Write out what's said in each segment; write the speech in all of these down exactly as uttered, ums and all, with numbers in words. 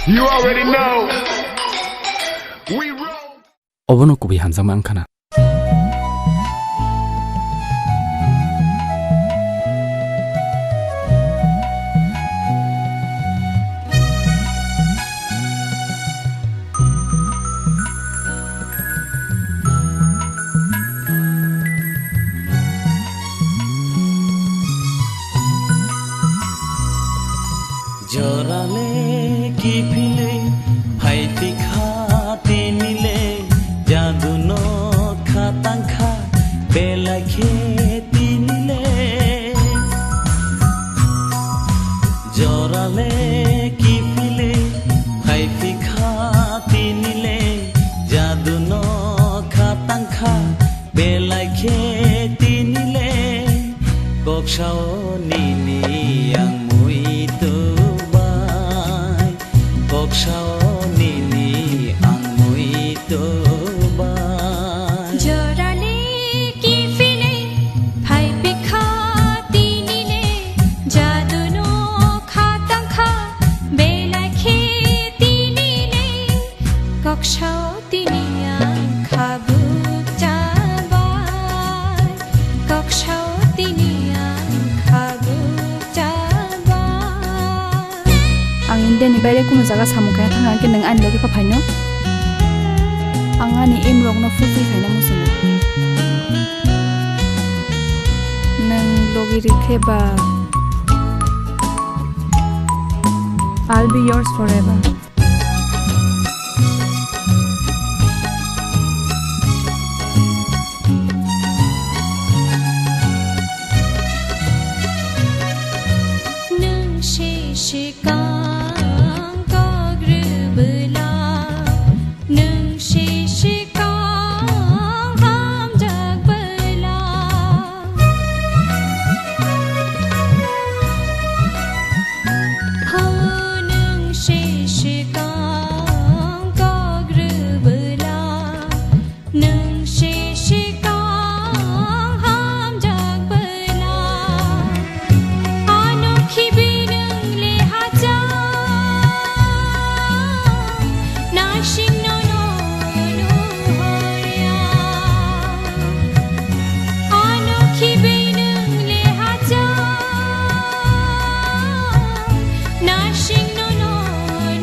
You already know. We roll. Obono kubui hamjakma wngkha na. Jorale kiphilwi phai tikha tinile, jadu no kha tangkha belai khe tinile. Jorale kiphilwi phai tikha tinile, jadu no kha tangkha belai khe tinile, kok sao nini ang mui tubai, kok sao nini ang mui tubai. Jorale kiphilwi phai pikha tinile, jadu no kha tangkha belai khe tinile, kok sao tini ang khabuk chabai, kok sao tini ang khabuk chabai. Ang India ni baire kuno jaga samung khaina thangkha, hwnkhe nwng ani logi pha phaino? Ang ani aim rokno fulfill khaina muchungo. Nwng logi rikhe ba, I'll be yours forever. Nwng se swkang kok rw bwla, nwng se swkang hamjak bwla. Ho nwng se swkang kok rw bwla, nwng se swkang hamjak bwla. Ano khibi nwng le hachal, naising no no nuhor ya. Ano khibi nwng le hachal, naising no no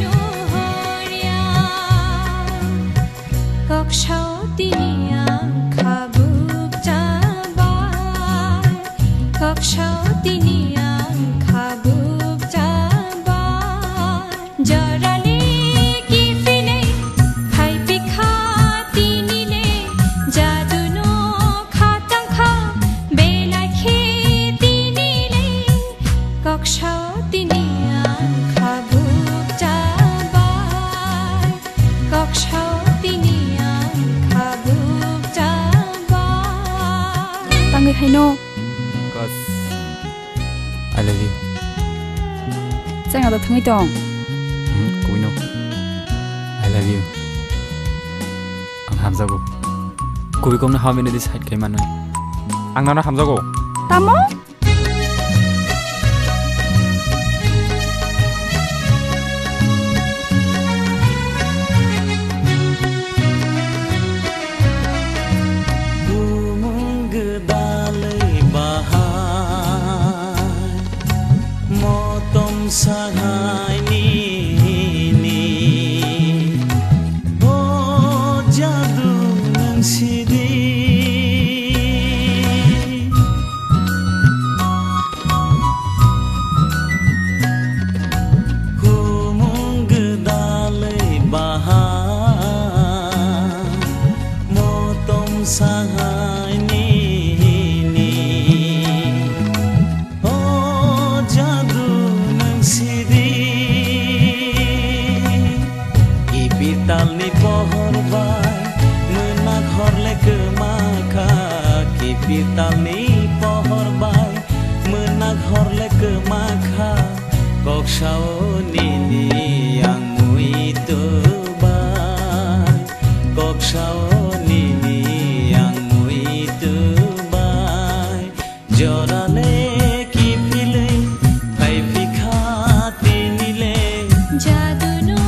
nuhor ya. Kok sao tini ang khabuk chabai, kok sao tini ang khabuk chabai. Jorale kiphilwi phai pikha tinile, jadu no kha tangkha belai khe tinile, kok sao tini ang khabuk chabai, kok sao tini ang khabuk chabai. Tangwi haino. Cause I love you. Chwng abo thwngwi tong. Hmm, kubui no. I love you. Ang hamjago. Kubui kok no how many days hide khai mano? Ang nano hamjago. Tamo? Bumung gwdalwi bahai, motom sahai nini, o jadu nwng sidi. Humung gwdalwi baha, motom sahai nini. O jadu nwng sidi. Kiphiltalni pohor bai, mwnak horle kwma kha. Kiphiltalni pohor bai, mwnak horle kwma kha. Kok sao nini ang mui tubai, kok sao nini ang mui tubai. Jorale kiphilwi phai phikha tinile. Jadu no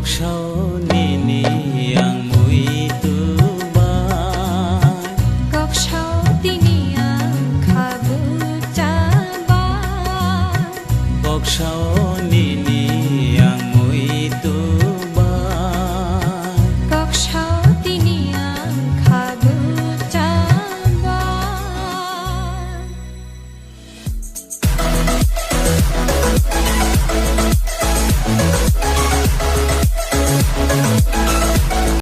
Sao nini ang mui tubai. Kok sao tini ang kha buchabai. Kok sao ni